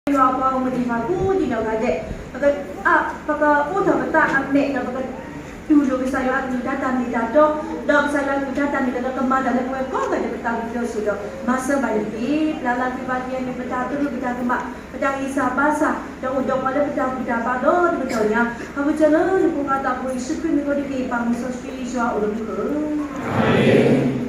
ယွၤအပှၤဂီၢ်မုၢ်သ့ၣ်တဖၣ်ကိးဒံးနီၢ်ဂၤဒဲး, ပက, ပကအိးထီၣ်ပသးအမဲာ်ဒီးပကတူၢ်လိာ်ကစၢ်ယွၤအကလုၢ်ကထါတၢ်မ့ၢ်တၢ်တီ, ဒီးကစၢ်ယွၤအကလုၢ်ကထါတၢ်မ့ၢ်တၢ်တီကမၤတၢ်လၢပဝဲကိးဂၤဒဲး ပသးဝံၣ်ဒီးဆိၣ်ဒီး မၤစၢၤဘၣ်န့ၣ်တက့ၢ်. ပျၢ်လၢ်ကွံာ်ပှၤကယဲၢ်မ့ၢ်ပတၢ်သရူးပတၢ်ကမၣ် ပတၢ်ဂံၢ်စၢ်ဘါစၢ် ဒီးအိၣ်ဒီးပှၤလၢပတၢ်ဘူၣ်တၢ်ဘါဒီတကတီၢ်ညါ, ဟးဝဲကၢလၢနဖိခွါသးဖိယ့ၣ်ၡူးခရံာ်မံၤအဃိတက့ၢ်. ပၢ်မုၢ်စီဆှံယွၤအိၣ်ဒီးမူခိၣ်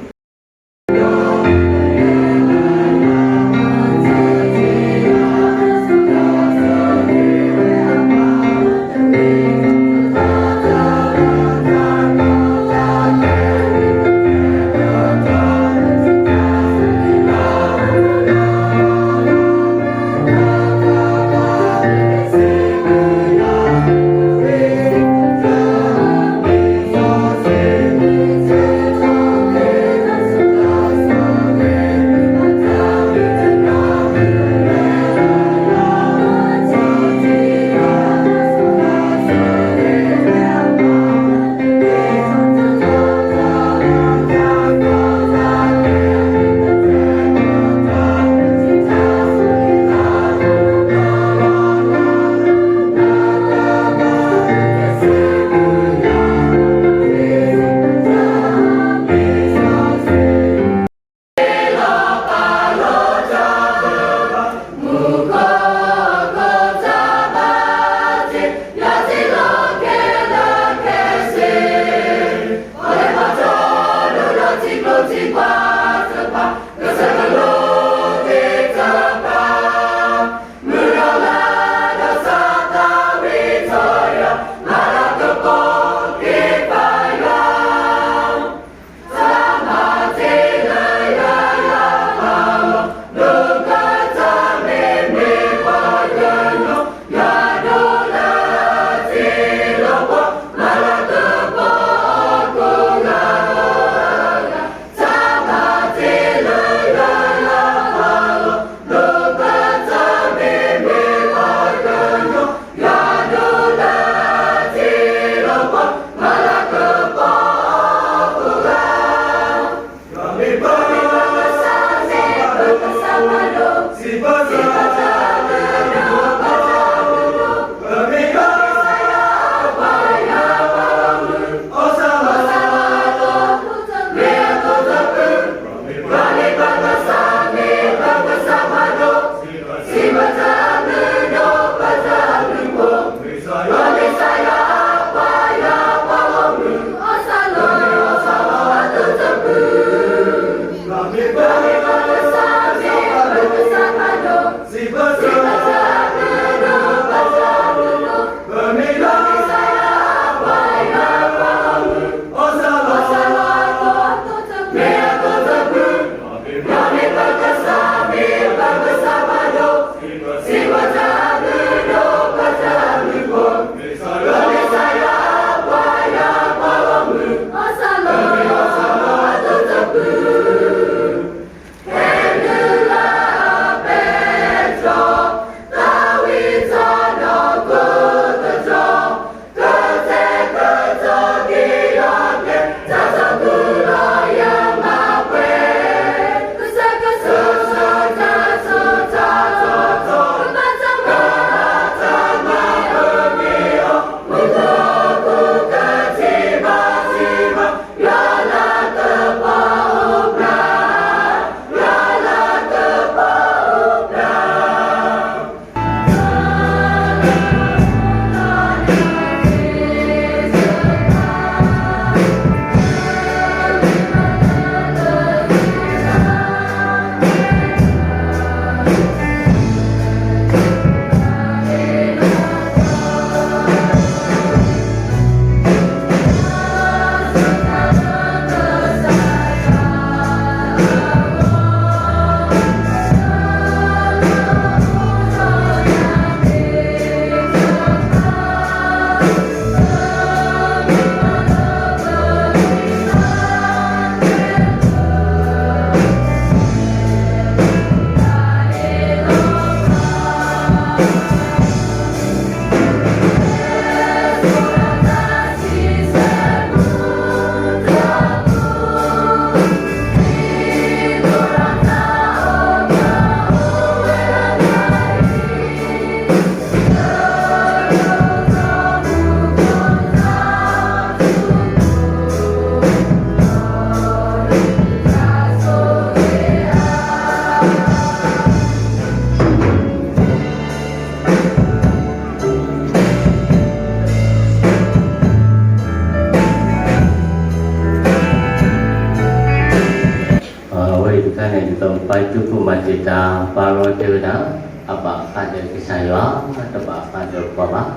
သုးခိၣ်မၤတံာ်တာ်ပၢ်ရီတဲဝဲဒၣ်, အဘၣ်ဃးဒီးကစၢ်ယွၤ, တဘၣ်ဃးဒီးပှၤဘၣ်.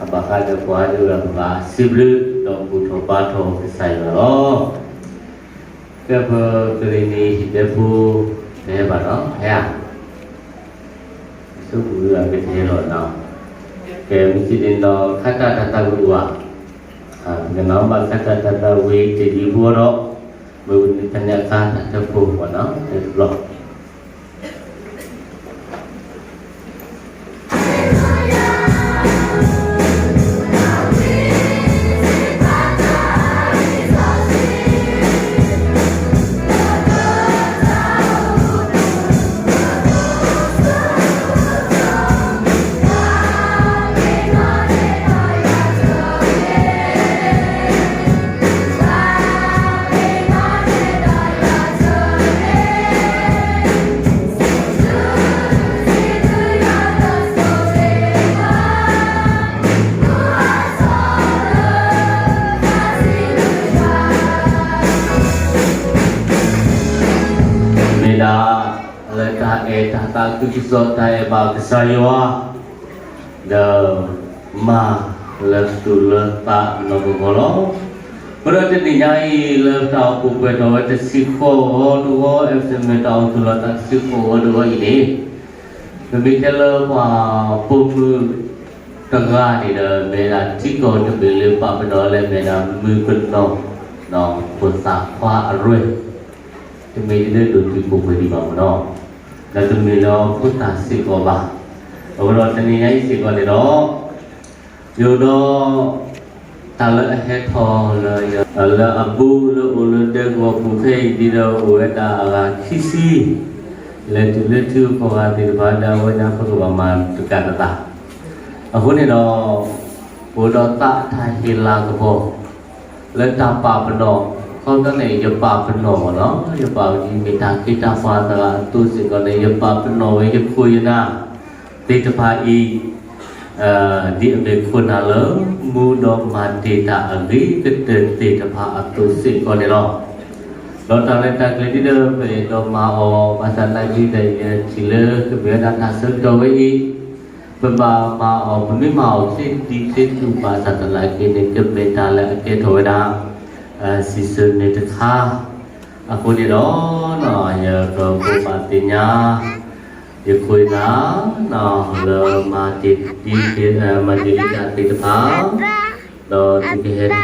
အဘၣ်ဃးဒီးပှၤဒ်ဝဲပဘၣ်စံးဘျုး ဒီးဘူၣ်ထီၣ်ဘါထီၣ်ကစၢ်ယွၤလီၤ. ကဲ ပကရ့ၣ်နံၤဟံၣ်ဒဲဖိ တဟဲဘၣ်နီၤ, ဟဲဧါ. ဆိကမိၣ်ဝဲကတဟဲလီၤနီၤ. ကဲ မ့ၢ်စံးဒ်န့ၣ်ဒီး ခါတၢ်တၢ်သးဝံၣ်အိၣ်ဧါ. ကနီၤဘၣ်ခါတၢ်တၢ်သးဝံၣ်တယံၤဖိဒီး မ့ၢ်ဝံၤန့ၣ်ဖဲန့ၣ်အခါတၢ်တၢၢ်ဖိမ့ၢ်နီၤ တဘျီ မ့ၢ်ဒၣ် လၢတၢ်အဲၣ်တၢ်သးခုကစီၣ် တၢ်အဲၣ်ဘၣ်ကစၢ်ယွၤ ဒီးမၤလၢသူၣ်လၢသးနီၢ်ကီၢ်လီၤ. အဃိဒီးတနံၤညါအံၤ လၢတၢ်အိၣ်ဖှိၣ်ပှဲၤထီၣ်ဝဲတဆံဃိးဂီၤတဂီၤ အဲၣ်စ့မ့ၢ်တၢ်အိၣ်သူၣ်လီၤသးတဆံဃိးဂီၤတဂီၤအံၤန့ၣ် ပမ့ၢ်တဲလၢပှၤပိာ်မုၣ်တဂၤန့ၣ်ဒီး မ့ၢ်ဒၣ်ထံကီၢ်တဘ့ၣ်လၢပာ်ပနီၣ်လၢ မ့ၢ်ဒၣ်မုၣ်ကနီၤ ဖိသၣ်ခွါအရွဲၣ် တမ့ၢ်လၢဒိၣ်တုာ်ခိၣ်ပှဲၤဒံးဘၣ်မ့ၢ်နီၤ, ဒီးတမ့ၢ်လၢဖိသၣ်စ့ၢ်ကီးဘၣ်. အဃိဒီးတနံၤညါအံၤစ့ၢ်ကီးန့ၣ်ဒီး ယအိၣ်ဒီး တၢ်လၢအဟဲထီၣ်လၢ လၢအဘူးလၢအိၣ်လၢဒဲကဝီၤပူၤဖဲအံၤ ဒ်ဒီးအိၣ်ဝဲဒၣ်အဂၤခံဆံ လဲၤတုၤလၢထံဂုၤကီၢ်ဂၤသ့ၣ်တဖၣ် ဒီးအဝဲဒၣ်ပကဘၣ်မၤတကးတသး. အဃိန့ၣ်ဒီး အိၣ်ဒီးသးတၢ်ဟ့ၣ်လၤကပီၤ လၢတၢ်ပာ်ပနီၣ်, ခီပညီန့ၣ် ယပာ်ပနီၣ်မ့ၢ်နီၤ, ယပာ်ဒ်မ့ၢ်တၢ်ခ့တၢ်ပှၤသရၣ်အသိးစ့ၢ်ကီးန့ၣ် ယပာ်ပနီၣ်ဝဲယခိၣ်ယနၢ်သ့ၣ်တဖၣ်အံၤ ဒ်အမ့ၢ်ခိၣ်နၢ်လၢ မူဒီးမၤတ့ၢ်တၢ်အဂ့ၤကတၢၢ်သ့ၣ်တဖၣ်အသိးစ့ၢ်ကီးန့ၣ်လီၤ. ဒီးတၢ်ရဲၣ်တၢ်ကျဲၤဒ်ဒီးပအဲၣ်ဒိးမၤအီၤ ဘၣ်ဆၣ်သနာ်က့ဒီး ယထံၣ်လၢကမ့ၢ်ဝဲဒၣ်တၢ်ဆၢကတီၢ်ဝဲအံၤ ပဘၣ်မၤအီၤ ပမ့ၢ်မၤအီၤချ့ဒံးချ့ထူၣ်ဘၣ်ဆၣ်သနာ်က့န့ၣ် ကမ့ၢ်တၢ်လၢအကဲထီၣ်ဝဲဒၣ် စံၣ်စိၤန့ၣ်တခါ. အဃိန့ၣ်ဒီး ယကဘိးဘၣ်သ့ၣ်ညါ ယခိၣ်ယနၢ် လၢမၤတ့ၢ် မၤတ့ၢ်လံတၢ်သ့ၣ်တဖၣ် ဒီးသုကဟဲထီၣ်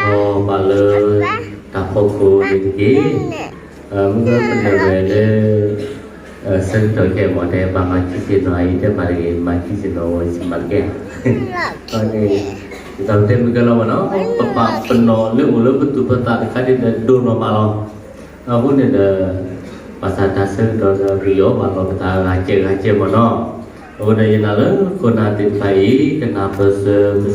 ဘၣ်လၢ တၢ်ဖီခိၣ်န့ၣ်တက့ၢ်. မ့ၢ်ကပနၢ်ဝဲလၢ ဆၢကတီၢ်ခဲအံၤမ့ၢ်တဲ ဘၣ်မၤခံစ့ၣ်နီၤအံၤ တဲမၤတဂ့ၤ မၤခံစ့ၣ်နီၤဝဲစံးမၤတကဲဧါ. န့ၣ် ဒ်သိးပတဲမ့ၢ်ကဲလီၤမ့ၢ်နီၤ ပပာ်ပနီၣ်လၢအိၣ်လၢပသူၣ်ပသးတခါဒ်ဒီးဒိၣ်နီၢ်မးလီၤ. အဃိန့ၣ်ဒီး ဘၣ်ဆၣ်တၢ်ဆၢကတီၢ်ဒီးပယီၤဘၣ်လီၤပသးဂၤကဲဂၤကဲမ့ၢ်နီၤ. အဃိဒီးယနာ်လၢခိၣ်နၢ်သ့ၣ်တဖၣ်အံၤ ကနၢ်ပၢၢ်ဆၢက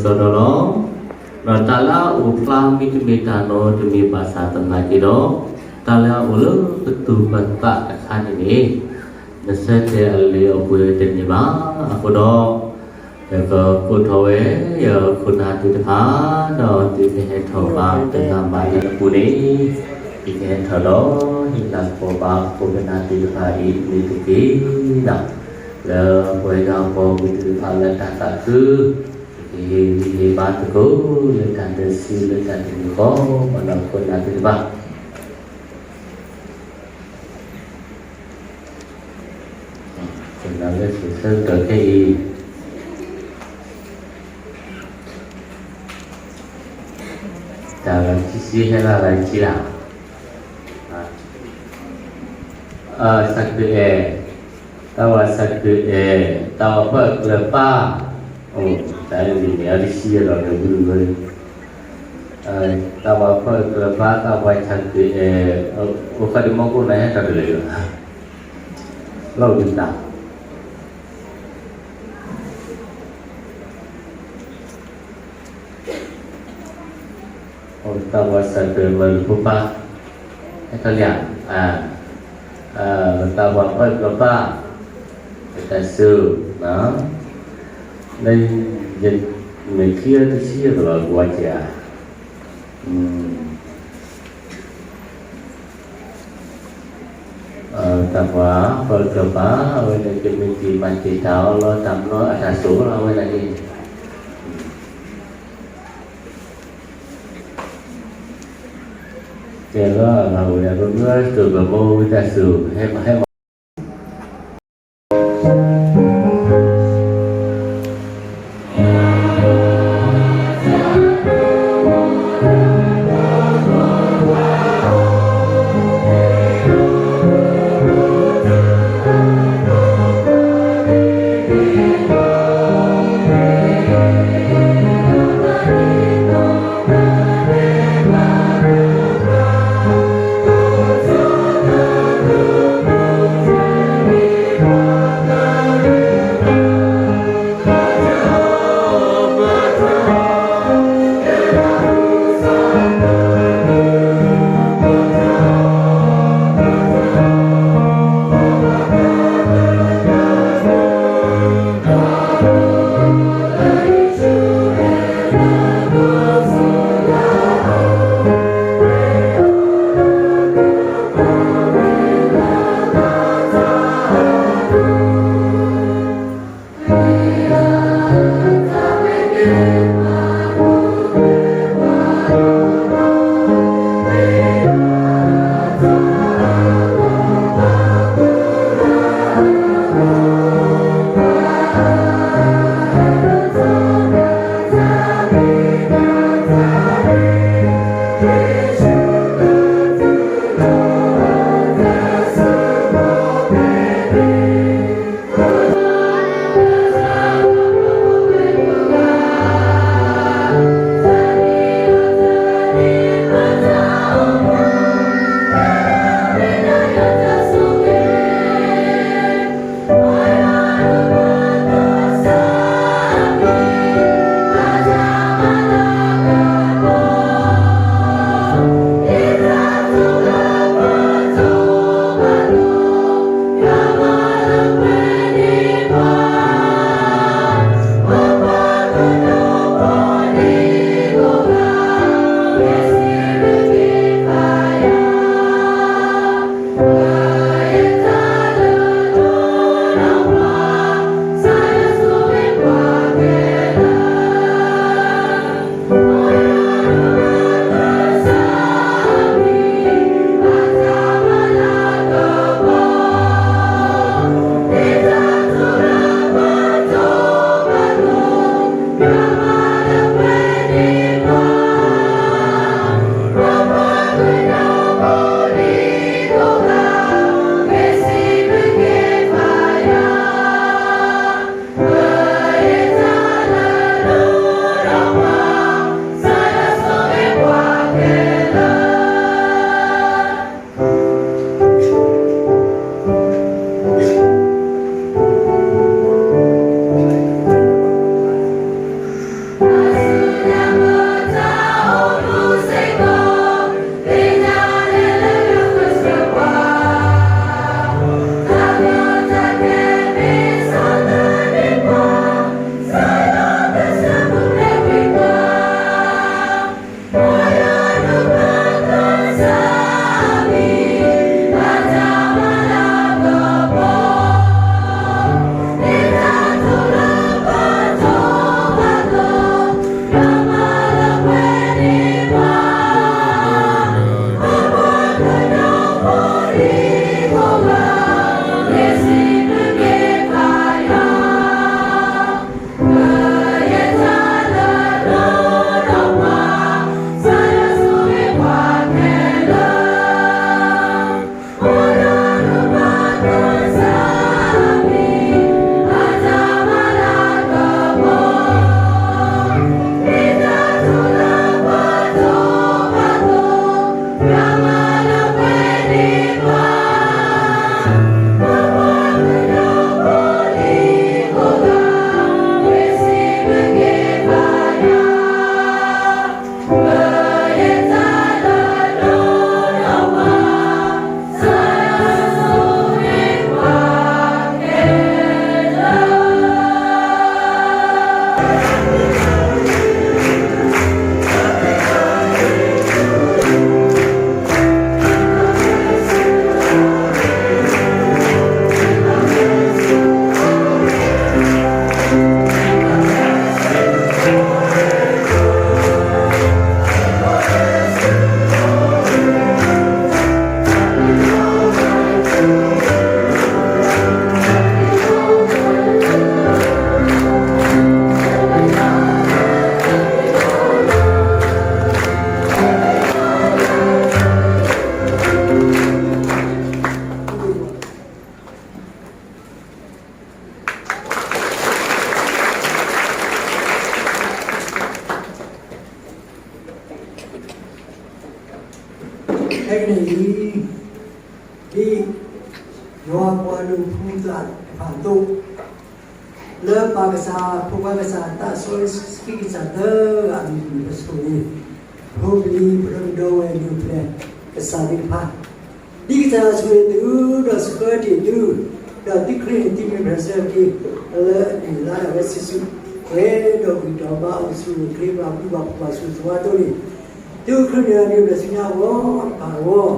စီဒီလီၤ. ဒီးတၢ်လၢအအိၣ်ဖျါမ့တမ့ၢ်တၢ်နီတမံၤဘၣ်ဆၣ်သနာ်က့ဒီး တၢ်လၢအအိၣ်လၢပသူၣ်ပသးတခါန့ၣ်န့ၣ် နဆၢတဲာ်အလၢအပှဲၤတန့ၢ်ဘၣ်. အဃိဒီး ယကကိးထီၣ်ဝဲ ယခိၣ်နၢ်သ့ၣ်တဖၣ် ဒီးသုကဟဲထီၣ်ဘၣ်တဂၤဘၣ်တဂၤအပူၤန့ၣ် ယကဟဲထီၣ်ဒီး ဟ့ၣ်လၤကပီၤဘၣ်ခိၣ်နၢ်သ့ၣ်တဖၣ်အံၤန့ၣ်တက့ၢ်. လၢပဝဲဒၣ်ပှၤမုၢ်သ့ၣ်တဖၣ်လၢတၢ်သးခု ကဟ့ၣ်ဂံၢ်ဟ့ၣ်ဘါသကိးလၢတၢ်ဒဲးစံးလၢတၢ်တမံၤဃီ ပှၤနီၢ်ခိၣ်နၢ်သ့ၣ်တဖၣ် ကနၣ်လၢစိၤဆၢကတီၢ်ခဲအံၤ တၢ်ဂၤခံဆံဟဲလၢဂၤခံလါ သးခုအဲၣ်, တၢ်ဝဲသးခုအဲၣ်, တၢ်ဝဲပၢၢ်ကျၢၤပၢ်, အိၣ် တၢ်အံၤန့ၣ် အတဆံဒီးန့ၣ် ဝံၤဝဲ တၢ်ဝဲပၢၢ်ကျၢၤပၢ် တၢ်ဝဲသးခုအဲၣ်, အိၣ်ဃီဒံးမီၢ်ကိၣ်နၤဟဲထီၣ်တလၢာ်လီၤ, လီၤဝံၤတၢ် အိၣ်တၢ်ဝဲသးခုမၢလၢဖိပၢ်, ဟဲထီၣ်လံဧါ, တၢ်ဝဲပၢၢ်ကျၢၤပၢ်, တၢ်စူၤ, လၢ ယမ့ၢ်ခံဂၤတဆံယဲၢ်ကလီၤကဝါက့ၤဧါ, တၢ်ပှၤ ပကပာ်ဝဲန့ၣ် ကမံးတံာ်မၤတံာ်တာ်အီၤလီၤ တၢ်မနီအတၢ်ဆိၣ်လီၤ အဝဲန့ၣ်န့ၣ် ကဲလီၤ အဂၤအိၣ်ဒီး ပမ့ၢ်ဝဲစတိၢ် ပမိၢ်ဝံသးစူၤ ဟဲမၤ ဟဲမၤ ဖဲန့ၣ်အံၤ ဒ်ယွၤပှၤဒိးဖှူသးတဖၣ်အသိး, လၢပၢ်ကစၢ်, ဖိခွါကစၢ်, သးစီဆှံကစၢ်သၢဂၤအမံၤန့ၣ် ပဆိၣ်ဂ့ၤ, ဖိပလံၤ, ပဒီပုၢ်ဒီဝဲၢ်, ဒုၣ်ပျဲၢ်ကစၢ်သ့ၣ်တဖၣ်, ဒ်ကစၢ်ယွၤဆိၣ်ဂ့ၤသုဒီးဆှၢတ့ၢ်သု, ဒီးသုခရံာ်န့ၣ် သုမ့ၢ်ပတၢ်ဆၢက့ၤ လၢအမ့ၢ်လါဒၣ်ဝဲစုာ်စုာ်, ပှဲၤဒီးဂံၢ်ဒီးဘါအိၣ်ဆူၣ်အိၣ်ချ့ ပာ်ဖှိၣ်ဘၣ်ဖှိၣ်ဘၣ်ဆူၣ်သဝါအသိးန့ၣ်, သုခရံာ်န့ၣ် အမံၤအိၣ်ဒီးဆူညါအဂီၢ်တဖၣ်အဂီၢ်,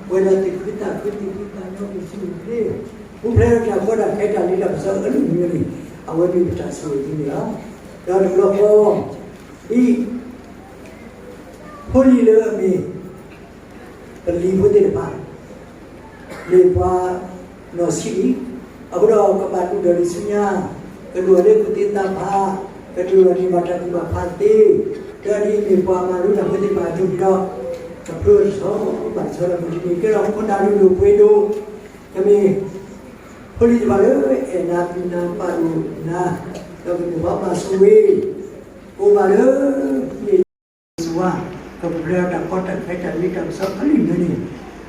ပှဲၤဒီးသ့ၣ်ခုသးခု သ့ၣ်ဖံးသးညီ အိၣ်ဆူၣ်အိၣ်ချ့, ပူၤဖျဲးဒီးတၢ်ကီတၢ်ခဲတၢ်လ့တၢ်ပစီအကလုာ်ကလုာ်န့ၣ်, အဝဲမ့ၢ်ပတၢ်ဆိၣ်ဂ့ၤသုန့ၣ်လီၤ. ဒီးတဘျီဃီ ဒ် ဖိလံၤလၢအမ့ၢ် ပလံၤဖိသ့ၣ်တဖၣ် မ့ၢ်ပှၤနီၢ်ဆံးလံ, အဃိဒီးကဘၣ်ဒိၣ်ဒီးလံာ်ဆူညါ, ကဒိၣ်ဒီးလၢကူၣ်သ့သးဖး, ကဒိၣ်ဒီးန့ၢ်ဘၣ်တၢ်ကူၣ်ဘၣ်ဖးသ့, ဒီးဒ်အမ့ၢ်ပှၤမၤလိတၢ်ဖိသ့ၣ်တဖၣ်အသိးန့ၣ်ဒီး, ကဖျိထီၣ်ဘၣ်ထီၣ်ဒီးမုၢ်တနံၤကဲထီၣ်ခိၣ်နၢ်ဒိၣ်ဒိၣ်ပှ့ၤဒိၣ်, ကမ့ၢ် ဖိလံၤတဖၣ်လၢအဲၣ်နၤပျံၤနၤပာ်ဒိၣ်နၤ, ဒီးကမ့ၢ်ပှၤဘၣ်ဆိၣ်ဂ့ၤ, အိၣ်ဘၣ်လၢ ဟံၣ် ဆူဝါ, ကပှဲၤဒီးတၢ်ကီတၢ်ခဲတၢ်လ့တၢ်ပစီအကလုာ်ကလုာ်န့ၣ်,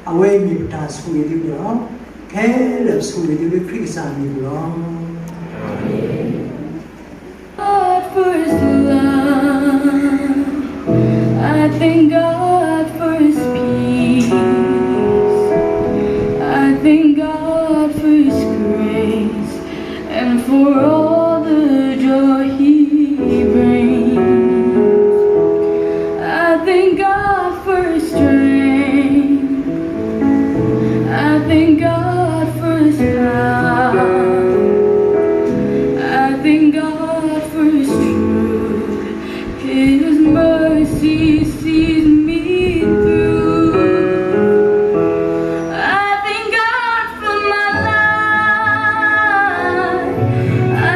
အဝဲအံၤမ့ၢ်ပတၢ်ဆိၣ်ဂ့ၤသုန့ၣ်လီၤ. ခဲလၢာ်ပဆိၣ်ဂ့ၤသုလၢခရံာ်ကစၢ်အမံၤအပူၤလီၤ. God for his love. I thank God for his peace. I thank God for his grace and for all the joy he brings. I thank God for his strength. I thank God for his power. I thank God for his truth. His mercy sees me through. I thank God for my life.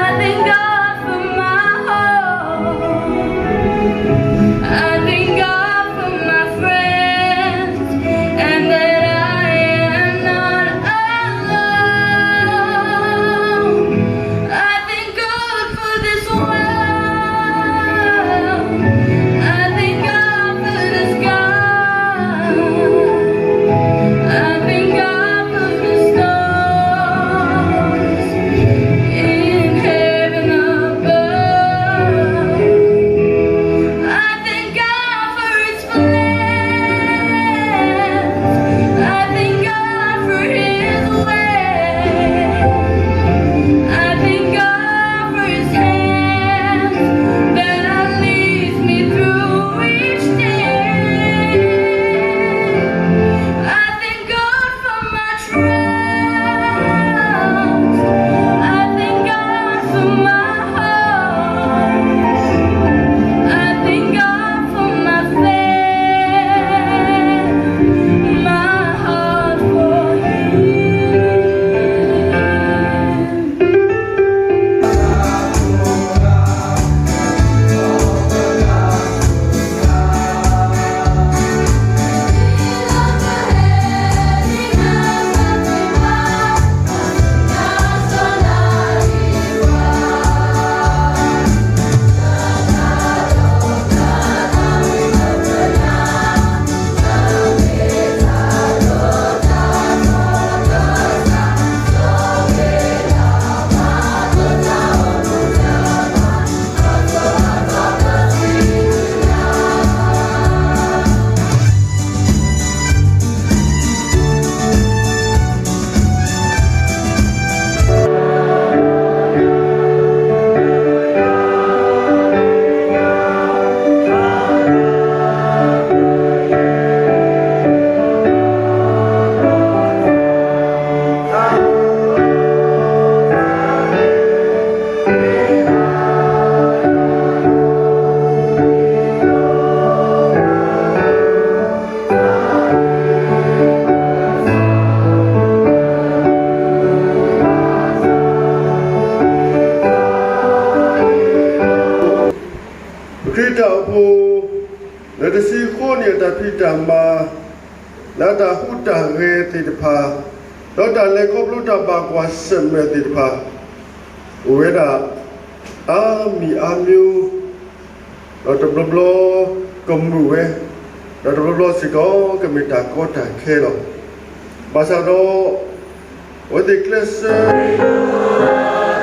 I thank God for my home. I thank God for my friends and that I am not alone. I thank God for this world. I thank God for the sky. I thank God for the stars in heaven above. I thank God for his plans. I thank God for his way. I thank God for his hand that leads me through each day. I thank God for my trials. I thank God for my heart. I thank God for my faith, my heart for him. ပခရံာ်တၢ်အိၣ်ဖှိၣ် လၢတဆံဃိးနံၣ်အတၢ်ဖံးတၢ်မၤ လၢတၢ်ဟူးတၢ်ဂဲၤသ့ၣ်တဖၣ်, ဒီးတၢ်လဲၤခီဖျိတၢ်ဘၣ်ကွၢ်ဆၢၣ်မဲာ်သ့ၣ်တဖၣ်, အိၣ်ဝဲဒၣ် အါမံၤအါမံၤ, ဒီးတဘျီဘျီကမုာ်ဝဲ, ဒီးတဘျီဘျီစ့ၢ်ကီး ကမ့ၢ်တၢ်ကီတၢ်ခဲလီၤ. ဘၣ်ဆၣ်ဒီး အဝဲသ့ၣ်ကျဲးစၢး ဒီး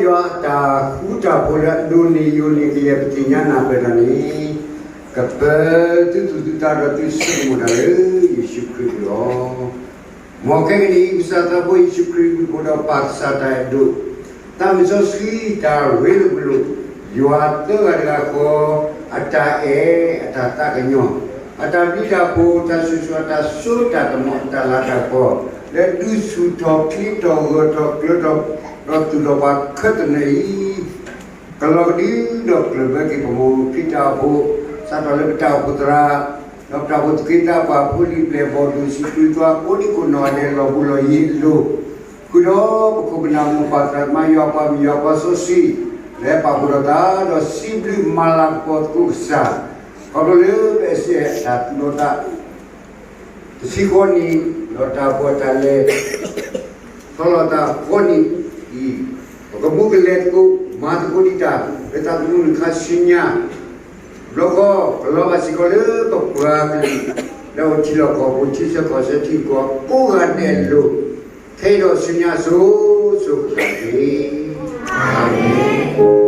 ယွၤအတၢ်ဃူတၢ်ဖိးလၢအဒိၣ်န့ၢ်ယိာ်န့ၢ်ကယဲၢ်ပသ့ၣ်ညါနၢ်ပၢၢ်တၢ်န့ၣ်, ကပၢၤသုသူၣ်သုသးဒီးသုဆိကမိၣ်တၢ်လၢယ့ၣ်ၡူးခရံာ်အပူၤလီၤ. မ်ခဲကနံၣ်အံၤ ကစၢ်သးဘိယ့ၣ်ၡူးခရံာ် ဝံၢ်ဖိဒီးပၢ်ကစၢ်တၢ်အဲၣ်ဒိၣ်, သးမုၢ်စီဆှံတၢ်ရ့လိာ်မုာ်လိာ်, ယွၤသၢဂၤတဂၤဃီ အတၢ်အဲၣ် အတၢ်သးကညီၤ, အတၢ်ဘျုးတၢ်ဖှိၣ် တၢ်ဆိၣ်ဆိၣ် အတၢ်စိတၢ်ကမီၤ အတၢ်လၤတၢ်ကပီၤ လၢဒုးဆူၣ်ထီၣ်ချ့ထီၣ်ဂၢၢ်ထီၣ်ကျၢၤထီၣ် ဒီးသူၣ်ထီၣ်ပှၤခဲကနံၣ်အံၤ ကလီၤကဒုဒီးကျၢၢ်ဘၢက့ၤပမိၢ်ခရံာ်တၢ်အိၣ်ဖှိၣ် စးထီၣ်လၢပတၢ်အိၣ်ဖှိၣ်သရၣ်, ဒီးပတၢ်အိၣ်ဖှိၣ်သခ့သးပှၢ် ဖိလံၤပျဲၢ်ဘီၣ်ဒိၣ် စံးပျုၢ်သွါ ကိးဒံကိးနီၢ်ဂၤဒဲး လီၤဘူးလီၤယံၤအလိၤ, ဃုာ်ဒီးပခိၣ်ပနၢ်မိၢ်ပၢ်သရၣ်သမါ ယွၤပှၤမုၣ်ယွၤပှၤစီဆှံ လၢပာ်ဖှိၣ်ထီၣ်သး ဒီးစံးဘျုးမၤလၤကပီၤသကိးကစၢ်, ခီဖျိလၢပအဲၣ်စ့ၢ်အတၢ်သူၣ်လီၤသး တဆံဃီနံၣ် ဒီးတၢ်ဘှီတၢ်လဲၤ ဆီလီၤသးဃီနံၣ်အံၤ, ပကမူကလဲၤသကိး မၤသကိးဒံးတၢ် လၢသးသမူနုၢ်ခါဆူညါ, ဘျီဃီ ကလီၤဘၣ်စ့ၢ်ကီးလၢပပှၤကလုာ် လၢအိၣ်ထံလီၢ်ကီၢ်ပူၤ ထံဆၢကီၢ်ဆၢထံကီၢ် ကိးဂၤဒဲးအလိၤ, ခဲအံၤဒီးဆူညါစိၤစိၤဃၣ်ဃၣ်တက့ၢ်. အၤမ့ၣ်.